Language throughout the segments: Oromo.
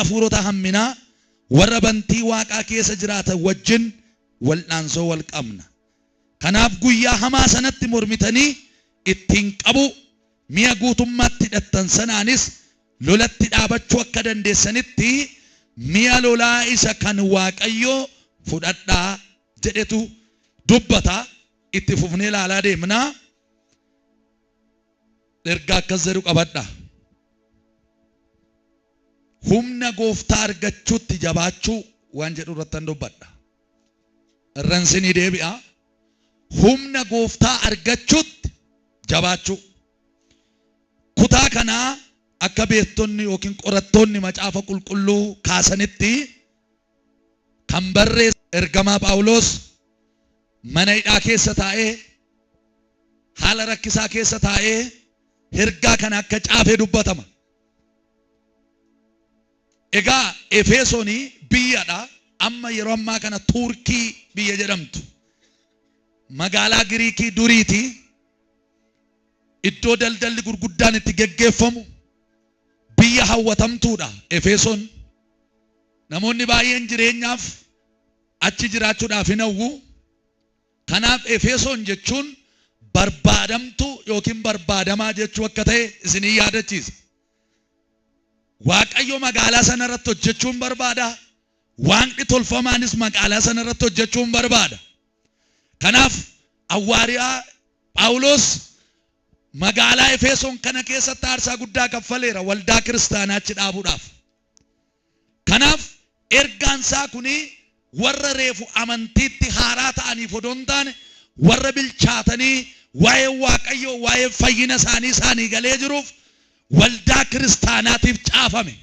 hafuurota hamminaa warra bantii waaqaa keessa jiraatan wajjin wal'aansoo wal qabna. Kanaaf guyyaa hamaa sanatti mormitanii ittiin qabuu, mi'a guutummaatti hidhattan sanaanis lolatti dhaabachuu akka dandeessanitti mi'a lolaa isa kan Waaqayyoo fudhadhaa jedhetu dubbata. Itti fufnee ilaalaa deemna. Ergaa akkas jedhu qabadha. Humna gooftaa argachuutti jabaachuu waan jedhu irrattan dubbadha. Irran isinii deebi'a. Humna gooftaa argachuutti jabaachuu. Kutaa kanaa akka beektonni yookiin qorattoonni macaafa qulqulluu kaasanitti kan barreesse ergamaa Phaawulos mana hidhaa keessa taa'ee haala rakkisaa keessa taa'ee ergaa kana akka caafee dubbatama. Egaa Efesoonii biyyadha. Amma yeroo ammaa kana Tuurkii biyya jedhamtu. Magaalaa Giriikii duriiti. Iddoo daldalli gurguddaan itti geggeeffamu biyya hawwatamtuudha Efesoon. Namoonni baay'een jireenyaaf achi jiraachuudhaaf hin hawwu. Kanaaf Efesoon jechuun barbaadamtuu yookiin barbaadamaa jechuu akka ta'e isinii yaadachiisa. Waaqayyo magaalaa sana irratti hojjechuun barbaada. Waaqni tolfamaanis magaalaa sana irratti hojjechuun barbaada. Kanaaf Awwaariyaa Phaawulos magaalaa Efesoon kana keessatti aarsaa guddaa kaffaleera waldaa kiristaanaa achi dhaabuudhaaf. Kanaaf ergaan isaa kuni warra reefu amantiitti haaraa ta'aniif odoo hin taane warra bilchaatanii waa'ee Waaqayyoo waa'ee fayyina isaanii isaanii galee jiruuf waldaa kiristaanaatiif caafame.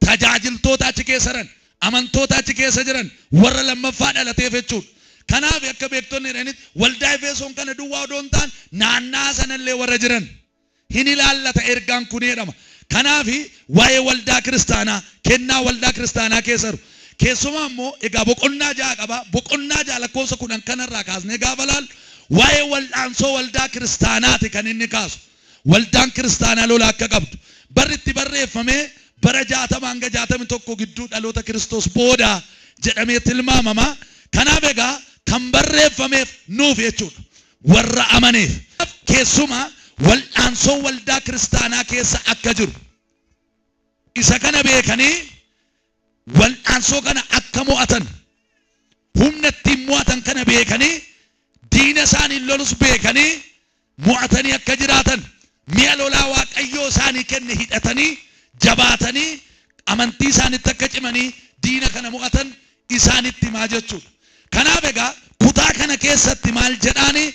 Tajaajiltoota achi keessa jiran, amantoota achi keessa jiran warra lammaffaa dhalateef jechuudha. Kanaaf akka beektonni jedhanitti waldaa Efesoon kana duwwaa odoo hin taane naannaa sanallee warra jiran hin ilaallata ergaan kun jedhama. Kanaaf waa'ee waldaa kiristaanaa kennaa waldaa kiristaanaa keessa jiru. Keessumaa immoo egaa boqonnaa 6 qaba. Boqonnaa 6 lakkoofsa 10 kanarraa kaasnee gaafa laallu waa'ee wal'aansoo waldaa kiristaanaati kan inni kaasu. Waldaan kiristaanaa lola akka qabdu. Barri itti barreeffame bara 60 hanga 61 gidduu dhaloota Kiristoos booda jedhamee tilmaamama. Kanaaf egaa kan barreeffameef nuuf jechuudha. Warra amaneef. Keessumaa wal'aansoo waldaa kiristaanaa keessa akka jiru. Isa kana beekanii wal'aansoo kana akka mo'atan humna ittiin mo'atan kana beekanii diina isaaniin lolus beekanii mo'atanii akka jiraatan mi'a lolaa Waaqayyoo isaanii kenne hidhatanii jabaatanii amantii isaanitti akka cimanii diina kana mo'atan isaanitti himaa jechuudha. Kanaaf egaa kutaa kana keessatti maal jedhaani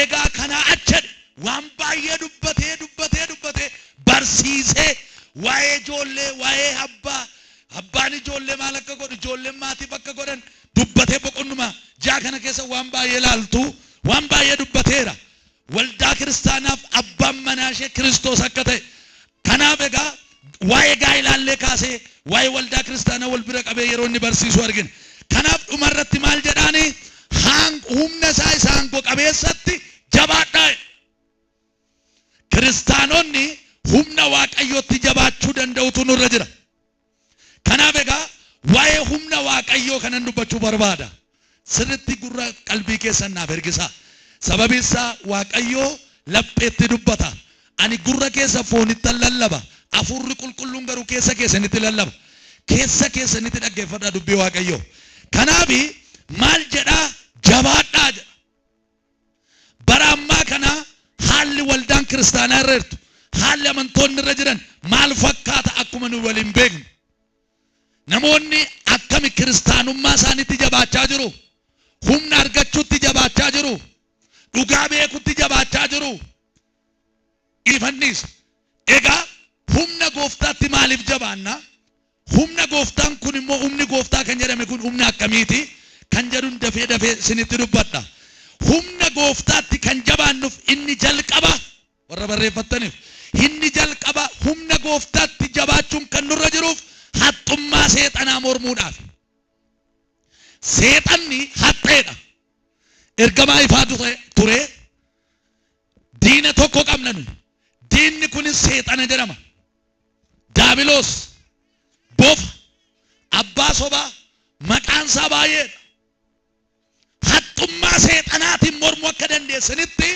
egaa kanaa achi jedhe waan baay'ee dubbatee dubbatee dubbatee barsiisee waa'ee ijoollee waa'ee abbaa abbaan ijoollee maal akka godhu ijoolleen maatiif akka godhan dubbatee boqonnuma 6 kana keessa waan baay'ee ilaaltu waan baay'ee dubbateera. Waldaa kiristaanaaf abbaan manaa ishee Kiristoos akka ta'e. Kanaaf egaa waa'ee gaa'ilaallee kaasee waa'ee waldaa kiristaanaa wal bira qabee yeroo inni barsiisu argina. Kanaaf dhumarratti maal jedhaani humna isaa isa aangoo qabeessatti jabaadhaa. Kiristaanonni humna Waaqayyootti jabaachuu danda'utu nurra jira. Kanaaf egaa waa'ee humna Waaqayyoo kanan dubbachuu barbaada. Sirritti gurra qalbii keessan naaf ergisaa. Sababiin isaa Waaqayyoo lapheetti dubbata. Ani gurra keessa foonittan lallaba. Hafuurri qulqulluun garuu keessa keessanitti lallaba. Keessa keessanitti dhaggeeffadhaa dubbii Waaqayyoo. Kanaaf maal jedhaa jabaadhaa jedha. Bara ammaa kana haalli waldaan kiristaanaa irra jirtu, haalli amantoonni irra jiran maal fakkaata akkuma nu waliin beeknu. Namoonni akkami kiristaanummaa isaaniitti jabaachaa jiru? Humna argachuutti jabaachaa jiru? Dhugaa beekutti jabaachaa jiru? Ifanniis. Egaa humna gooftaatti maaliif jabaanna? Humna gooftaan kun immoo humni gooftaa kan jedhame kun humna akkamiiti? Kan jedhun dafee dafee isinitti dubbadha. Humna gooftaatti kan jabaannuuf inni jalqaba warra barreeffattaniif inni jalqaba humna gooftaatti jabaachuun kan nurra jiruuf haxxummaa seexanaa mormuudhaaf. Seexanni haxxeedha. Ergamaa ifaa ture. Diina tokko qabna nuyi. Diinni kunis seexana jedhama. Daabiloos bofa. sobaa maqaan isaa baay'eedha. Haxxummaa seexanaatiin mormuu akka dandeessanitti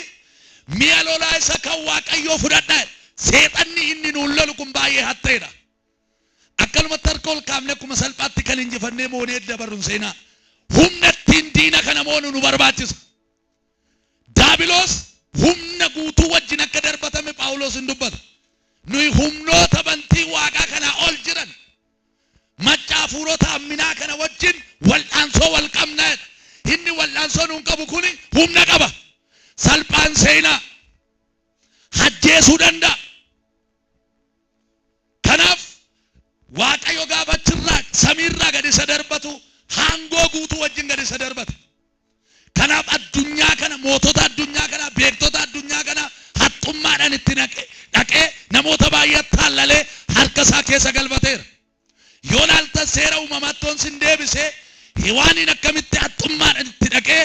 mi'a lolaa isa kan Waaqayyoo fudhadhaa. Seexanni inni nuun lolu kun baay'ee haxxeedha. Akkanumatti harka ol kaafne akkuma salphaatti kan injifannee moonee dabarru hin seenaa. Humna ittiin diina kana moonu nu barbaachisa. Daabiloos humna guutuu wajjin akka darbatame Phaawulos hin dubbata. Nuyi humnoota bantii waaqaa kanaa ol jiran macca hafuurota hamminaa kana wajjin wal'aansoo wal qabna jedha. Inni wal'aansoo nuun qabu kuni humna qaba. Salphaan seenaa. Ajjeesuu danda'a. Kanaaf Waaqayyo gaafa achirraa samiirraa gad isa darbatu haangoo guutuu wajjin gad isa darbata. Kanaaf addunyaa kana, mootota addunyaa kana, beektota addunyaa kana haxxummaadhaan itti naqe dhaqee namoota baay'ee attaallalee harka isaa keessa galfateera. Yoo laaltan seera uumamaatti yoon sin deebise, Hewaaniin akkamitti haxxummaadhaan itti dhaqee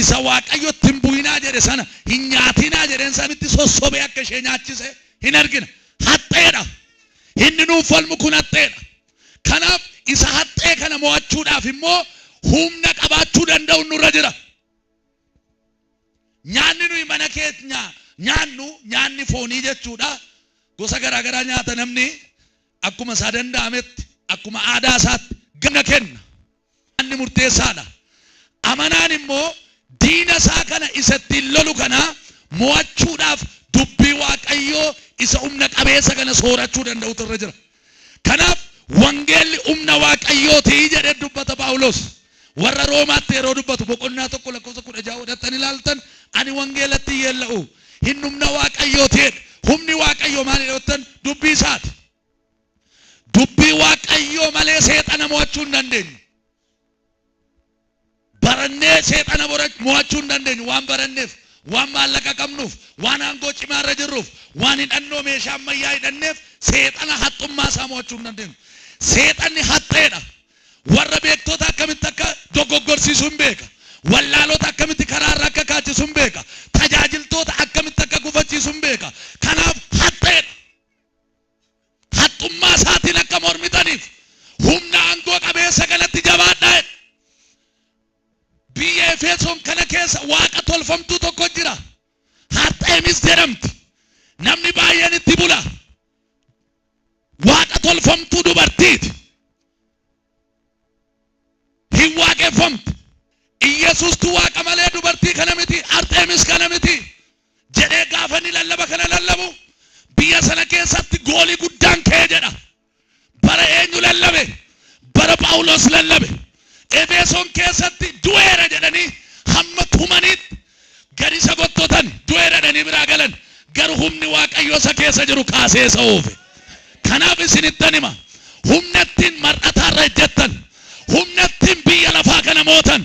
isa Waaqayyo itti hin bu'inaa jedhe sana, hin nyaatinaa jedheen sanitti sossobee akka ishee nyaachise hin argina. Haxxeedha. Inni nuuf falmu kun haxxeedha. Kanaaf isa haxxee kana mo'achuudhaaf immoo humna qabaachuu danda'u nurra jira. Nyaanni nuyi mana keenya nyaannu nyaanni foonii jechuudha. Gosa garaa garaa nyaata namni akkuma isaa danda'ametti, akkuma aadaa isaatti humna kenna. Nyaanni murteessaadha. Amanaan immoo diina isaa kana isa ittiin lolu kana mo'achuudhaaf dubbii Waaqayyoo isa humna qabeessa kana soorachuu danda'utu irra jira. Kanaaf wangeelli humna Waaqayyooti jedhee dubbata Phaawulos. Warra Roomaatti yeroo dubbatu boqonnaa 1 lakkoofsa 16 godhattan ilaaltan, ani wangeelatti hin yeella'u, hin humna Waaqayyooti jedhe. Humni Waaqayyoo maalidha jettan, dubbii isaati. Dubbii Waaqayyoo malee seexana mo'achuu hin dandeenyu. Barannee seexana mo'achuu hin dandeenyu. Waan baranneef, waan maallaqa qabnuuf, waan aangoo cimaa irra jirruuf, waan hidhannoo meeshaa ammayyaa hidhanneef seexana haxxummaa isaa mo'achuu hin dandeenyu. Seexanni haxxeedha. Warra beektota akkamitti akka dogoggorsiisu hin beeka. Wallaalota akkamitti karaa irra akka kaachisu hin beeka. Tajaajiltoota akkamitti akka gufachiisu hin beeka. Kanaaf haxxeedha. Haxxummaa isaatiin akka mormitaniif humna aangoo qabeessa kanatti jabaadhaa jedhe. Biyya Efesoon kana keessa waaqa tolfamtuu tokko jira. Arxeemis jedhamti. Namni baay'een itti bula. Waaqa tolfamtuu dubartiiti. Hin waaqeffamtu. Iyyasuustu waaqa malee dubartii kana miti, Arxeemis kana miti jedhee gaafa inni lallaba kana lallabu biyya sana keessatti goolii guddaan ka'e jedha. Bara eenyu lallabe? Bara Phaawulos lallabe. Efesoon keessatti du'eera jedhanii hamma tumaniitti gadi isa gottotan, du'eera jedhanii biraa galan. Garuu humni Waaqayyoo isa keessa jiru kaasee isa oofe. Kanaaf isinittan hima, humna ittiin mar'ataarra ejjettan, humna ittiin biyya lafaa kana mootan,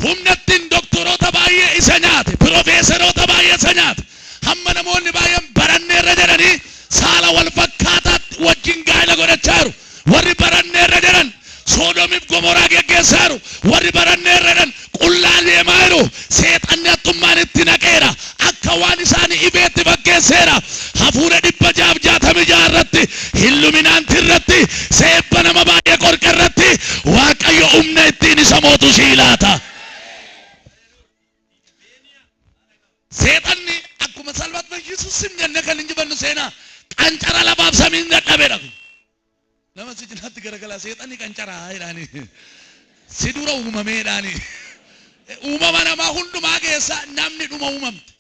humna ittiin doktoroota baay'ee isa nyaate, pirofeeseroota baay'ee isa nyaate, hamma namoonni baay'een baranneerra jedhanii saala wal fakkaataatti wajjin gaa'ela godhachaa jiru. Warri baranneerra jedhan Soodomiif Gomoraa geggeessaa jiru. Warri baranneerra jedhan qullaa deemaa jiru. Seexanni haxxummaan itti naqeera. Akka waan isaanii ifeetti fakkeesseera. Hafuura 666 irratti, Illuminaantii irratti, seebba nama baay'ee qorqe irratti Waaqayyo humna ittiin isa mootu sii laata. Seexanni akkuma salphaatti Yesuus sim jennee kan injifannu seenaa qancara lafaaf samiin dadhabeedha. Nama si cinaatti garagalaa, seexanni qancaraa jedhaani. Si dura uumameedhaani. Uumama namaa hundumaa keessaa namni dhuma uumamte.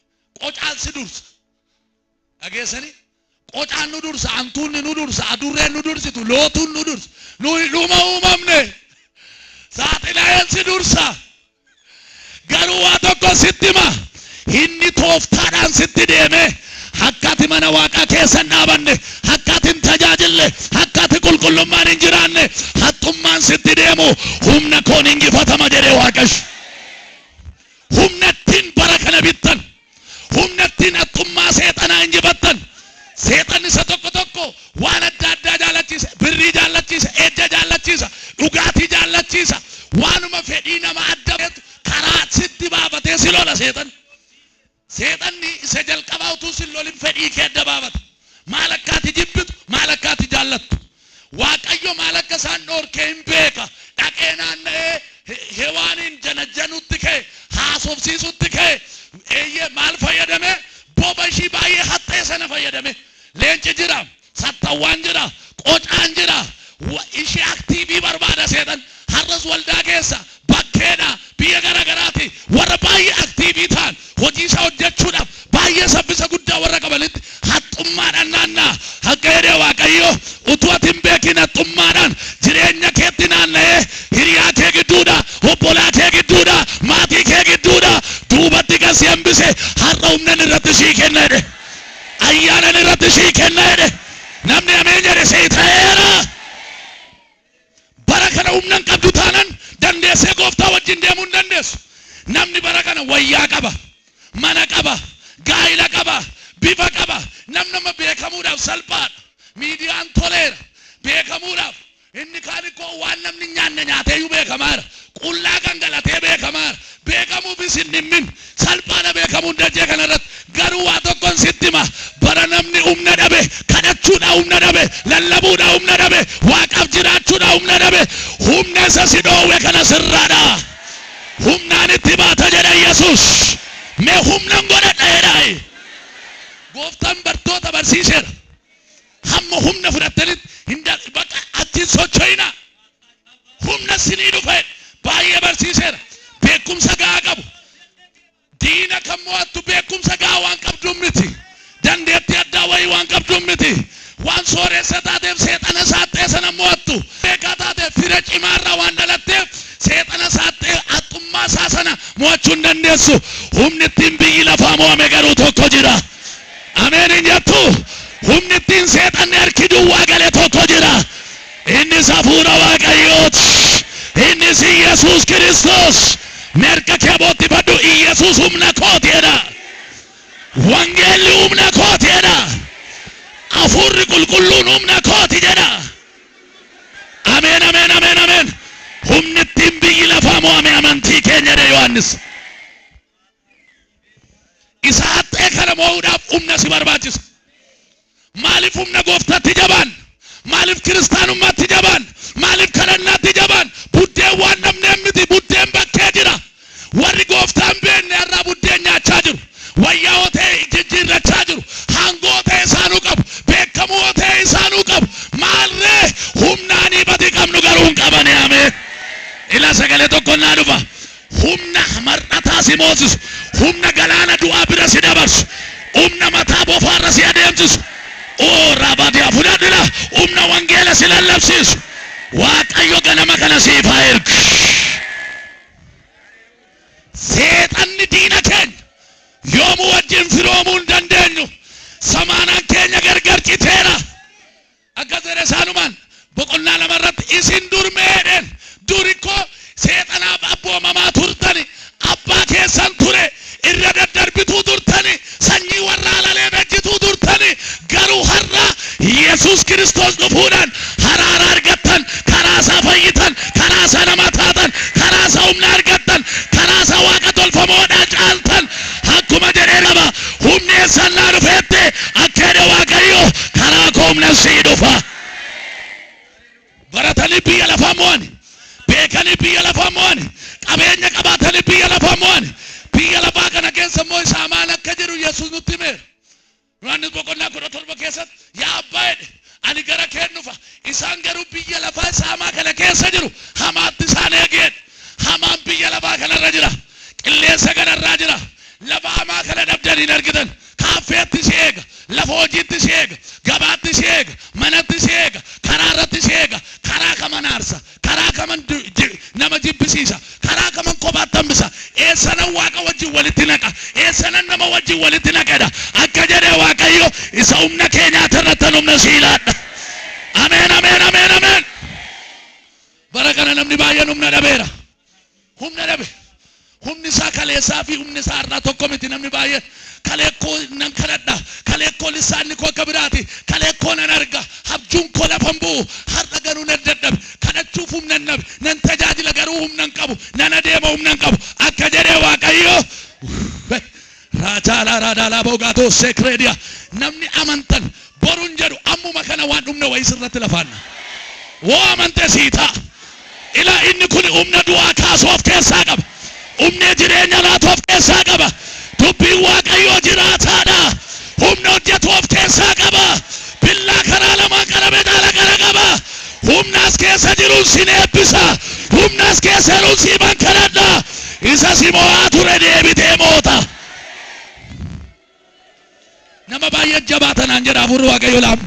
Qocaan si dursa. Dhageessanii? Qocaan nu dursa, antuunni nu dursa, adurreen nu dursitu, lootuun nu dursa. Nuyi dhuma uumamne. Saaxinaa'een si dursa. Garuu waa tokko sitti hima. Inni tooftaadhaan sitti deemee akka ati mana Waaqaa keessa hin dhaabanne, akka ati hin tajaajille, akka ati qulqullummaan hin jiraanne, haxxummaan sitti deemu humna koon injifatama jedhee Waaqayyo. Humna ittiin bara kana bittan, humna ittiin haxxummaa seexanaa injifattan. Seexanni isa tokko tokko waan adda addaa jaallachiisa, birrii jaallachiisa, ejja jaallachiisa, dhugaatii jaallachiisa, waanuma fedhii nama adda beektu karaa sitti baafatee si lola seexanni. Seexanni isa jalqabaa utuu sin lolin fedhii kee adda baafata. Maal akka ati jibbitu, maal akka ati jaallattu. Waaqayyo maal akka isaan dhoorkee hin beeka. Dhaqee kan si hambise har'a humnan irratti sii kenna jedhe. Ayyaanan irratti sii kenna jedhe. Namni ameen jedhe sii ta'eera. Bara kana humna hin qabdu taanan dandeessee gooftaa wajjin deemuu hin dandeessu. Namni bara kana wayyaa qaba, mana qaba, gaa'ila qaba, bifa qaba. Namni amma beekamuudhaaf salphaadha. Miidiyaan toleera beekamuudhaaf. Inni kaan ikkoo waan namni hin nyaanne nyaateeyyuu beekamaara. Qullaa gangalatee beekamaara. Beekamuufis hin dhimmin. Salphaadha beekamuun dachee kana irratti. Garuu waa tokkon sitti hima. Bara namni humna dhabe, kadhachuudhaa humna dhabe, lallabuudhaa humna dhabe, Waaqaaf jiraachuudhaa humna dhabe, humna isa si dhoowwe kana sirraa dha'a. Humnaan itti baata jedha Yesuus. Mee humnan godhadha jedhaayi. Gooftaan bartoota barsiiseera. Hamma humna fudhattanitti hin bakka achi hin socho'inaa. Humna sinii dhufa jedhe. Baay'ee barsiiseera. Beekumsa gahaa qabu. Diina kan mo'attu beekumsa gahaa waan qabduun miti. Dandeettii addaa wayii waan qabduun miti. Waan sooressa taateef seexana saaxxee sana mo'attu. Beekaa taateef fira cimaarraa waan dhalatteef seexana saaxxee haxxummaa isaa sana mo'achuu hin dandeessu. Humni ittiin biyyi lafaa mo'ame garuu tokko jira. Ameen hin jettu? Humni ittiin seexanni harki duwwaa gale tokko jira. Innis hafuura Waaqayyooti. Innis Iyyasuus Kiristoos. Mee harka kee aboottifadhu Iyyasuus humna kooti jedha. Wangeelli humna kooti jedha. Hafuurri qulqulluun humna kooti jedha. Ameen ameen ameen ameen. Humni ittiin biyyi lafaa mo'ame amantii keenya jedhe Yohaannis. Isa haxxee kana mo'uudhaaf humna si barbaachisa. Maaliif humna gooftaatti jabaan? Maaliif kiristaanummaatti jabaan? Maaliif kadhannaatti jabaan? Buddeen waan dhabneen miti, buddeen bakkee jira. Warri gooftaa hin beekne har'aa buddeen nyaachaa jiru. Wayyaa hoo ta'e jijjiirrachaa jiru. Haangoo hoo ta'e isaanuu qabu. Beekamuu hoo ta'e isaanuu qabu. Maalree humnaanii bati qabnu garuu hin qabani. Ameen. Ila sagalee tokko naa dhufa. Humna mar'ataa si moosisu, humna galaana du'aa bira si dabarsu, humna mataa bofaarra si adeemsisu, oo raabadiyaa fudhadhila, humna wangeela si lallabsiisu. Waaqayyo ganama kana siif haa ergu. Seexanni diina keenya yoomuu wajjin firoomuu hin dandeenyu. Samaanaan keenya gargar citeera. Akkas jedhe isaanumaan boqonnaa 2 irratti isin dur meedheen dur ikkoo seexanaaf abboomamaa turtani abbaa keessan ture irra daddarbituu turtani sanyii warra halalee ejjituu turtani garuu har'a Yesuus Kiristoos dhufuudhaan haraara argattan karaa isaa fayyitan karaa isaa nama taatan karaa isaa humna argattan karaa isaa waaqa tolfamoodhaa caaltan akkuma jedhee qaba humni eessaan naa dhufeette akka jedhe Waaqayyo karaa koo humna sii dhufa. Baratanii biyya lafaa mo'ani, beekanii biyya lafaa mo'ani, qabeenya qabaatanii biyya lafaa mo'ani. Biyya lafaa kana keessa immoo isa hamaan akka jiru Yesuus nutti himeera. Yohaannis boqonnaa 17 keessatti yaa abbaa jedhe ani gara keen dhufa isaan garuu biyya lafaa isa hamaa kana keessa jiru hamaatti isaan eegi jedhe. Hamaan biyya lafaa kanarra jira. Qilleensa kanarraa jira. Lafa hamaa kana dhabdanii hin argitan. Kaaffeetti si eega. Lafa hojiitti si eega. Gabaatti si eega. Manatti si eega. Karaa irratti si eega. Karaa kaman aarsa. Karaa kaman nama jibbisiisa. Karaa kaman kophaatti hambisa. Eessanan Waaqa wajjin walitti naqa. Eessanan nama wajjin walitti naqa jedha. Akka jedhe Waaqayyo isa humna kee nyaate irrattan humna sii laadha. Ameen ameen ameen ameen. Bara kana namni baay'een humna dhabeera. Humna dhabe. Humni isaa kaleessaa fi humni isaa har'aa tokko miti namni baay'een. Kalee koo nan kadhadha. Kalee koo lissaanni koo akka biraati. Kalee koo nan arga. Abjuun koo lafa hin bu'u. Har'a garuu nan dadhabe. Kadhachuuf humna hin dhabe. Nan tajaajila garuu humna hin qabu. Nan adeema humna hin qabu. Akka jedhee Waaqayyo. Raajaalaa raadaalaa boogaatoo seekreediyaa. Namni amantan boru hin jedhu ammuma kana waan dhumne wayii sirratti lafaanna. Woo amante sii ta'a. Ilaa inni kun humna du'aa kaasu of keessaa qaba. Humna jireenya laatu of keessaa qaba. Dubbiin Waaqayyoo jiraataadha. Humna hojjetu of keessaa qaba. Billaa karaa lamaan qarame caala qara qaba. Humna as keessa jiruun sin eebbisa. Humna as keessa jiruun siifan kadhadha. Isa si mo'aa ture deebitee moota. Nama baay'ee jabaa tanaan jedha hafuurri Waaqayyo laamu.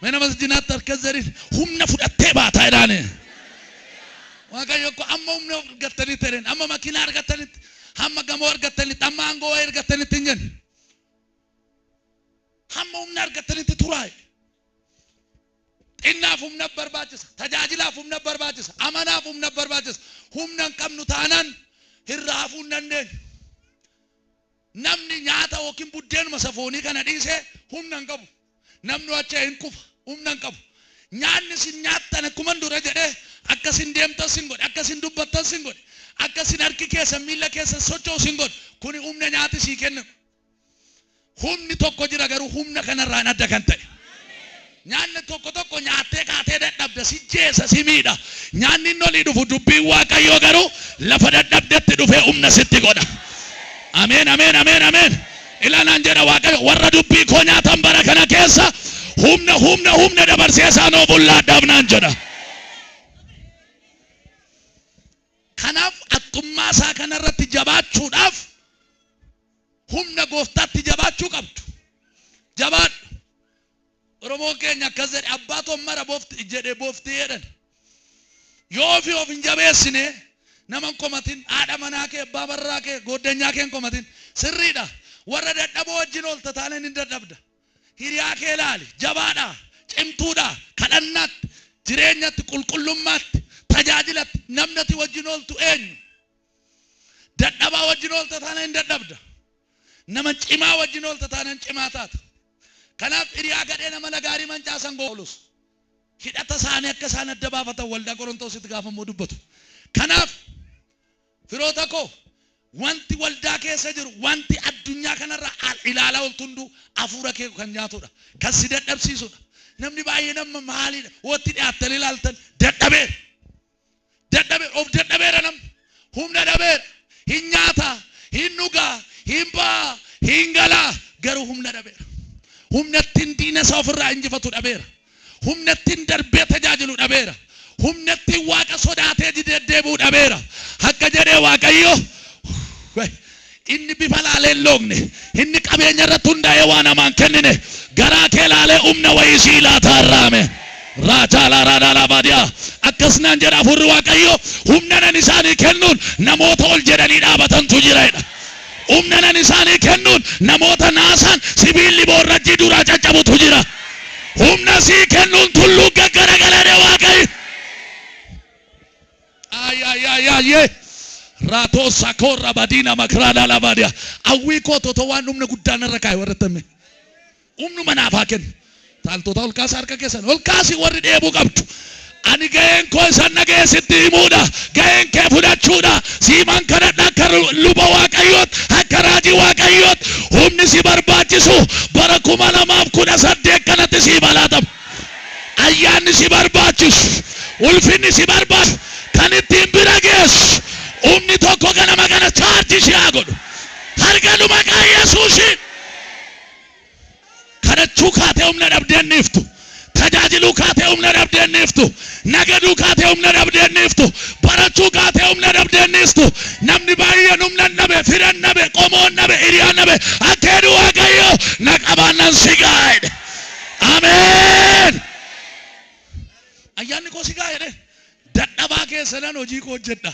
Mee nama jinaatti harka zariin humna fudhattee baataa jedhaani. Waaqayyo ko amma humna argattanitti jedheen amma makiinaa argattanitti Hamma gamoo argattanitti, hamma aangoo wayii argattanitti hin jenne. Hamma humna argattanitti turaa. Xinnaaf humna barbaachisa. Tajaajilaaf humna barbaachisa. Amanaaf humna barbaachisa. Humna hin qabnu taanaan hirraa hafuu hin dandeenyu. Namni nyaata yookiin buddeenuma isa foonii kana dhiisee humna hin qabu. Namni achi hin kufa, humna hin qabu. Nyaanni isin nyaattan akkuman dura jedhee akka isin deemtan sin godhe, akka isin dubbattan sin godhe, akka isin harki keessan miilla keessan socho'u sin godhe. Kuni humna nyaati sii kennu. Humni tokko jira garuu humna kanarraan adda kan ta'e. Nyaanni tokko tokko nyaattee kaatee dadhabda, si jeesa, si miidha. Nyaanni inni olii dhufu dubbiin Waaqayyoo garuu lafa dadhabdetti dhufee humna sitti godha. Ameen, ameen, ameen, ameen. Ilaalaan jedha Waaqayyo warra dubbii koo nyaatan bara kana keessa humna, humna, humna dabarsee isaan oofuun laadhaaf naan jedha. Kanaaf haxxummaa isaa kanarratti jabaachuudhaaf humna gooftaatti jabaachuu qabdu. Jabaadhu. Oromoon keenya akkas jedhe, abbaa tommara bofti jedhe bofti jedhan. Yoo ofii of hin jabeessine nama hin komatin, haadha manaa kee, abbaa barraa kee, gooddanyaa kee hin komatin. Sirriidha. Warra dadhaboo wajjin oolta taanaan hin dadhabda. Hiriyaa kee ilaali. Jabaadha. Cimtuudha. Kadhannaatti, jireenyatti, qulqullummaatti, tajaajilatti namni ati wajjin ooltu eenyu? Dadhabaa wajjin oolta taanaan hin dadhabda. Nama cimaa wajjin oolta taanaan cimaa taata. Kanaaf hiriyaa gadheen amala gaarii mancaasan Phaawulos hidhata isaanii akka isaan adda baafatan waldaa Qorontositti gaafa immoo dubbatu. Kanaaf firoota koo, wanti waldaa keessa jiru, wanti addunyaa kanarra ilaalaa ooltu hunduu hafuura kee kan nyaatudha. Kan si dadhabsiisudha. Namni baay'een amma maalidha? Watti dhiyaattanii ilaaltan dadhabeera. Dadhabe, of dadhabeera namni. Humna dhabeera. Hin nyaata, hin dhugaa, hin ba'a, hin galaa, garuu humna dhabeera. Humna ittiin diina isaa ofirraa injifatu dhabeera. Humna ittiin darbee tajaajilu dhabeera. Humna ittiin Waaqa sodaatee deddeebi'u dhabeera. Akka jedhee Waaqayyo, inni bifa laalee hin loogne, inni qabeenya irratti hundaa'ee waan hamaan kennine, garaa kee laalee humna wayii sii laataa irraame. Raajaalaa raadaalaa baadiyaa. Akkas naan jedha hafuurri Waaqayyo, humna nan isaanii kennuun namoota ol jedhanii dhaabatantu jira jedha. Humna nan isaanii kennuun namoota naasaan sibiilli boorrajjii duraa caccabutu jira. Humna sii kennuun tulluu gaggaragalee Waaqayyo. Ayayayayee. Raatoo sakoorra badiina makraadhaa labaadiya. Hawwii koo totoo waan humna guddaa narra kaa'e warra tamme. Humnuma naaf haa kennu. Taaltota ol kaasa harka keessan. Ol kaasi warri dheebuu qabdu. Ani ga'een koo isan dhaga'e sitti himuudha. Ga'een kee fudhachuudha. Siiman kadhadha akka luba Waaqayyoot, akka raajii Waaqayyoot. Humni si barbaachisu bara 2018 kanatti siif laatama. Ayyaanni si barbaachisu, ulfinni si barbaachisu, kan ittiin bira geessu, humni tokko ganama kana chaarjii si haa godhu. Harkadhu maqaa Yesuusiin. Kadhachuu kaatee humna dhabdeen dhiiftu. Tajaajiluu kaatee humna dhabdeen dhiiftu. Nagaduu kaatee humna dhabdeen dhiiftu. Barachuu kaatee humna dhabdeen dhiistu. Namni baay'een humna dhabe, fira dhabe, qomoon dhabe, hiriyaan dhabe. Akka jedhu Waaqayyo na qabaannan si ga'a jedhe. Ameen. Ayyaanni koo si ga'a jedhe. Dadhabaa keessa nan hojii koo hojjedha.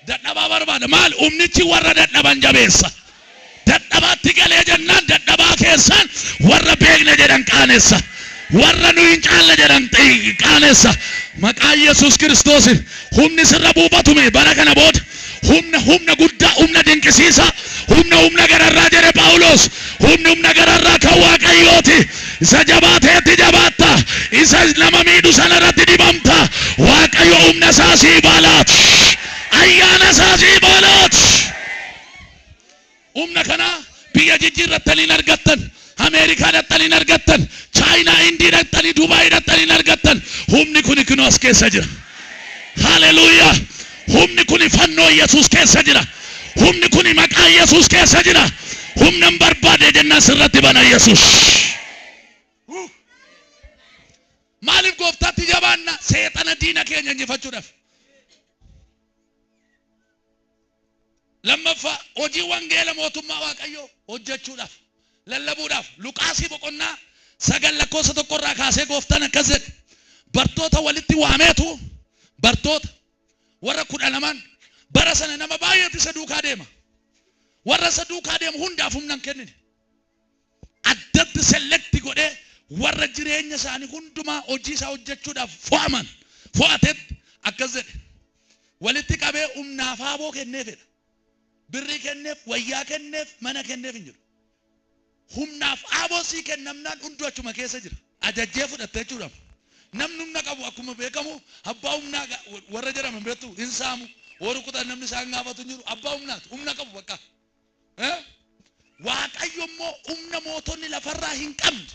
Dadhabaa barbaada. Maal? Humnichi warra dadhaban jabeessa. Dadhabaatti galee jennaan dadhabaa keessaan warra beekne jedhan qaanessa. Warra nu hin caalle jedhan qaanessa. Maqaa Yesuus Kiristoosiin humni sirra buufatume bara kana booda humna, humna guddaa, humna dinqisiisaa, humna, humna gararraa jedhe Phaawulos. Humni humna gararraa kan Waaqayyooti. Isa jabaateetti jabaatta. Isa nama miidhu sanarratti dibamta. Waaqayyo humna isaa sii baalaat. Ayyaana isaa sii baalaat. Humna kana biyya jijjiirrattanii hin argattan. Ameerikaa dhaqxanii hin argattan. Chaayinaa, Indii dhaqxanii, Dubaayii dhaqxanii hin argattan. Humni kuni kunoo as keessa jira. Haleluuyaa. Humni kuni fannoo Yesuus keessa jira. Humni kuni maqaa Yesuus keessa jira. Humna hin barbaade jennaan sirratti bana Yesuus. Maaliif gooftaatti jabaanna? Seexana diina keenya injifachuudhaaf. Lammaffaa, hojii wangeela mootummaa Waaqayyoo hojjechuudhaaf, lallabuudhaaf. Luqaasii boqonnaa 9 lakkoofsa 1 irraa kaasee gooftaan akkas jedhe. Bartoota walitti waameetu, bartoota warra 12n bara sana nama baay'eetu isa duukaa deema. Warra isa duukaa deemu hundaaf humna hin kennine. Addatti select godhee warra jireenya isaanii hundumaa hojii isaa hojjechuudhaaf fo'aman fo'atetti akkas jedhe. Walitti qabee humnaaf aaboo kenneefidha. Birrii kenneef, wayyaa kenneef, mana kenneef hin jiru. Humnaaf aaboo sii kennamnaan hunduu achuma keessa jira. Ajajjee fudhatte jechuudha. Namni humna qabu akkuma beekamu abbaa humnaa warra jedhaman beektu hin saamu. Warri kutan namni isaan gaafatu hin jiru. Abbaa humnaati. Humna qabu bakka. Waaqayyo immoo humna mootonni lafarraa hin qabne.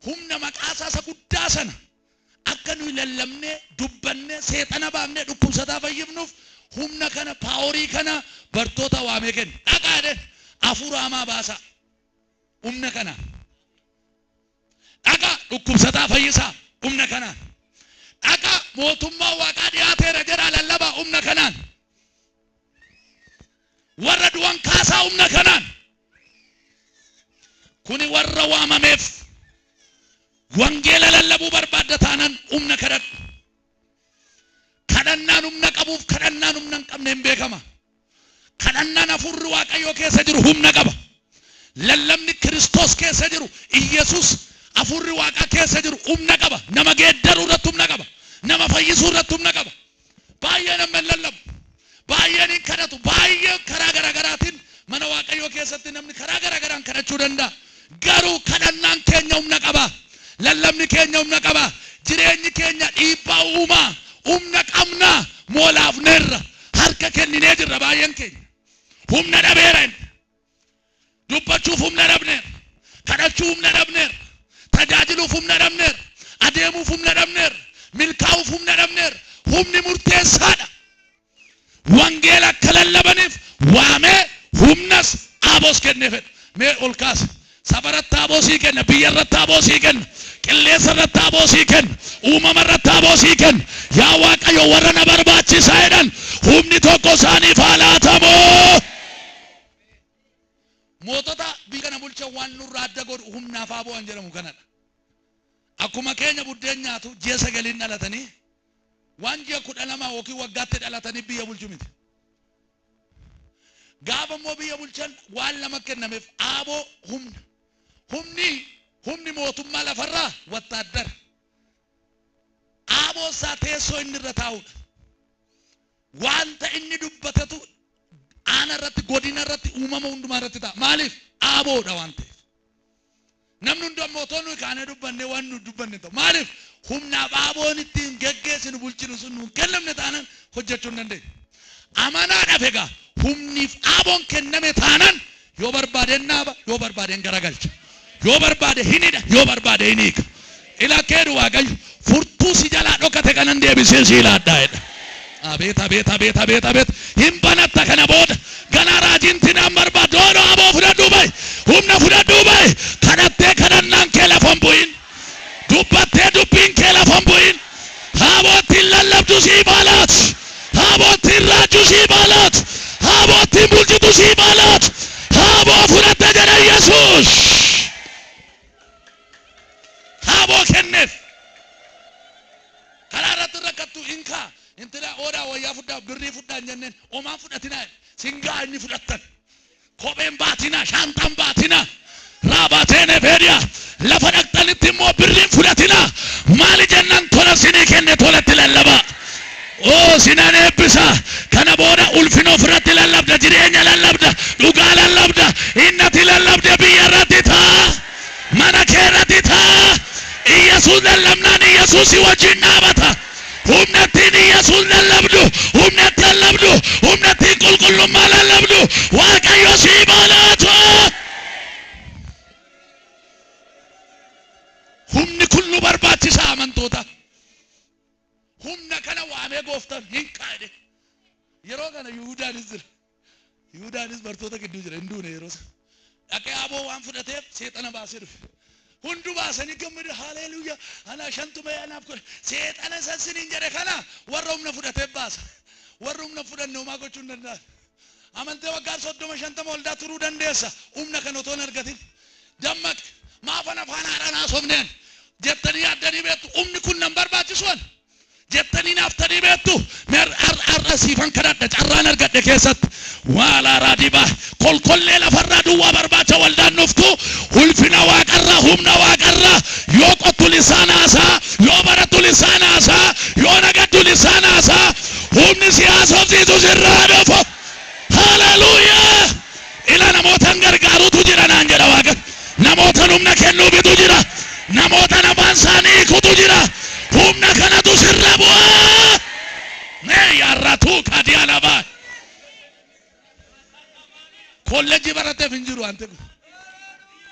Humna maqaa isaa isa guddaa sana akka nuyi lallabnee dubbannee seexana baafnee dhukkubsataa fayyifnuuf humna kana power kana bartoota waamee kenne. Dhaqaa jedheen hafuura hamaa baasaa. Humna kana. Dhaqaa dhukkubsataa fayyisaa humna kanaan. Dhaqaa mootummaa waaqaa dhiyaateera jedhaa lallabaa humna kanaan. Warra du'an kaasaa humna kanaan. Kuni warra waamameef wangeela lallabuu barbaadda taanaan humna kadhadhu. Kadhannaan humna qabuuf kadhannaan humna hin qabne hin beekama. Kadhannaan hafuurri Waaqayyoo keessa jiru humna qaba. Lallabni Kiristoos keessa jiru, Iyyasuus hafuurri Waaqaa keessa jiru humna qaba. Nama geeddaruu irratti humna qaba. Nama fayyisuu irratti humna qaba. Baay'ee nama hin lallabu. Baay'een hin kadhatu. Baay'ee karaa garaagaraatiin mana Waaqayyoo keessatti namni karaa garaagaraan kadhachuu danda'a. Garuu kadhannaan keenya humna qaba. Lallabni keenya humna qaba. Jireenyi keenya dhiibbaa uumaa. Humna qabna. Moolaafneerra. Harka kenninee jirra baay'een keenya. Humna dhabeera inni. Dubbachuuf humna dhabneerra. Kadhachuu humna dhabneerra. Tajaajiluuf humna dhabneerra. Adeemuuf humna dhabneerra. Milkaa'uuf humna dhabneerra. Humni murteessaadha. Wangeela akka lallabaniif waamee humnas aaboos kennee fedha. Mee ol kaase. Saba irratti aaboo sii kenna, biyya irratti aaboo sii kenna, qilleensa irratti aaboo sii kenna, uumama irratti aaboo sii kenna. Yaa Waaqayyo warra na barbaachisaa jedhan humni tokko isaaniif haa laatamu. Mootota biyya kana bulchan waan nurraa adda godhu humnaaf aaboo waan jedhamu kanadha. Akkuma keenya buddeen nyaatu ji'a 9n dhalatanii waan ji'a 12 yookiin waggaatti dhalatanii biyya bulchu miti. Gaafa immoo biyya bulchan waan lama kennameef aaboo humna. Humni humni mootummaa lafarraa wattaaddara. Aaboo isaa teessoo inni irra taa'udha. Wanta inni dubbatetu aana irratti, godina irratti, uumama hundumaa irratti ta'a. Maaliif? Aaboodha waan ta'eef. Namni hundi ammoo otoo nuyi kaanee dubbannee waan nu dubbanne ta'u. Maaliif? Humnaaf aaboon ittiin geggeessinu bulchinu sun nuun kennamne taanaan hojjechuu hin dandeenyu. Amanaadhaaf egaa humniif aaboon kenname taanaan yoo barbaadeen naaba, yoo barbaadeen garagalcha. Yoo barbaade hin hidha, yoo barbaade hin hiika. Ilaa keedu Waaqayyo furtuu si jalaa dhokate kanan deebisee si ilaadhaa jedha. Abeet abeet abeet abeet abeet hin banatta kana booda ganaa raajiin tinaan barbaaddu ooloo aboo fudhadhuu bahi humna fudhadhuu bahi kadhattee kadhannaan kee lafa hin bu'in dubbattee dubbiin kee lafa hin bu'in haabootiin lallabdu sii baalaat haabootiin raajju sii baalaat haabootiin bulchitu sii baalaat haaboo fudhatte jedha Yesuus. Haaboo kenneef. Karaa irratti rakkattu hin kaa intila oodaa wayyaa fudhaa birrii fudhaa hin jenneen omaan fudhatinaa singaa inni fudhattan kopheen baatinaa shaantaan baatinaa raabateen feediyaa lafa dhaqxanitti immoo birriin fudhatinaa maali jennaan tola sinii kenne tolatti lallabaa. Oo sinan eebbisa kana booda ulfina ofirratti lallabda jireenya lallabda dhugaa lallabda innati lallabde biyya irratti ta'a mana kee irratti ta'a. Iyyasuus lallabnaan Iyyasuus si wajjin dhaabata. Humna ittiin Iyyasuus lallabdu, humna ittiin lallabdu, humna ittiin qulqullummaa lallabdu Waaqayyo sii baalaatu. Humni kun nu barbaachisa amantoota. Humna kana waamee gooftaan hin kaa'e. Yeroo kana Yihuudaanis jira. Yihuudaanis bartoota gidduu jira hin duune yeroo sana. Dhaqee aboo waan fudhateef seexana baasee dhufe. Hundu baasanii gammada haleluuyaa anaa shantu mee anaaf godhe seexana san siniin jedhe kana warra humna fudhateef baasa. Warra humna fudhanne homaa gochuu hin danda'an. Amantee waggaa 30 50 waldaa turuu dandeessa humna kana otoo hin argatin. Dammaqi maafan afaan haaraan haasofneen jettanii yaaddanii beektu humni kun nan barbaachisu ani. Jettanii naaftanii beektu? Mee har'a siifan kadhadha carraan argadhe keessatti. Waalaa raadibaa kolkollee lafarraa duwwaa barbaacha waldaan dhuftu ulfina waaqarraa humna waaqarraa yoo qottu lisaan haasaa yoo barattu lisaan haasaa yoo nagaddu lisaan haasaa humni si haasofsiisu sirraa dhufu. Haleluuyaa! Ila namootan gargaarutu jira naan jedha waaqa. Namootan humna kennuufitu jira. Namootan afaan isaanii hiikutu jira. Humna kanatu sirra bu'a. Mee yaarratuu kaadiyaa lafaa. Kolleejjii barateef hin jiru wanti kun.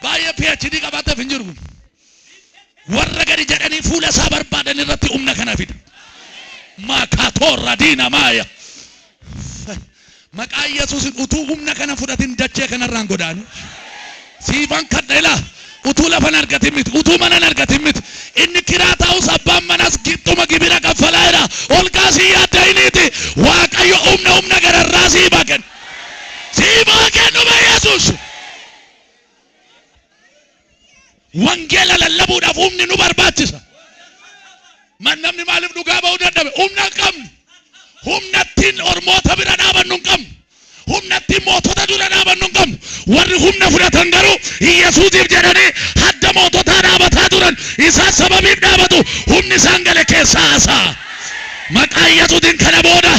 Baay'ee PhD qabaateef hin jiru kun. Warra gadi jedhanii fuula isaa barbaadan irratti humna kana fida. Maakaatoorra diina maaya. Maqaa Yesuusin utuu humna kana fudhatin dachee kanarraan godaanu. Siifan kadha ilaa utuu lafa hin argatin miti utuu mana hin argatin miti inni kiraa taa'us abbaan manas gixxuma gibira kaffalaa jira ol kaasii yaadda'iniiti Waaqayyo humna humna gararraa siif haa kennu. Siif haa kennu be Yesuus. Wangeela lallabuudhaaf humni nu barbaachisa. Man namni maaliif dhugaa ba'uu dadhabe? Humna hin qabnu. Humna ittiin ormoota bira dhaabannu hin qabnu. Humna ittiin mootota dura dhaabannu hin qabnu. Warri humna fudhatan garuu Iyyasuusiif jedhanii hadda moototaa dhaabataa turan. Isaan sababiif dhaabatu humni isaan gale keessaa haasa'a. Maqaa Iyyasuutiin kana booda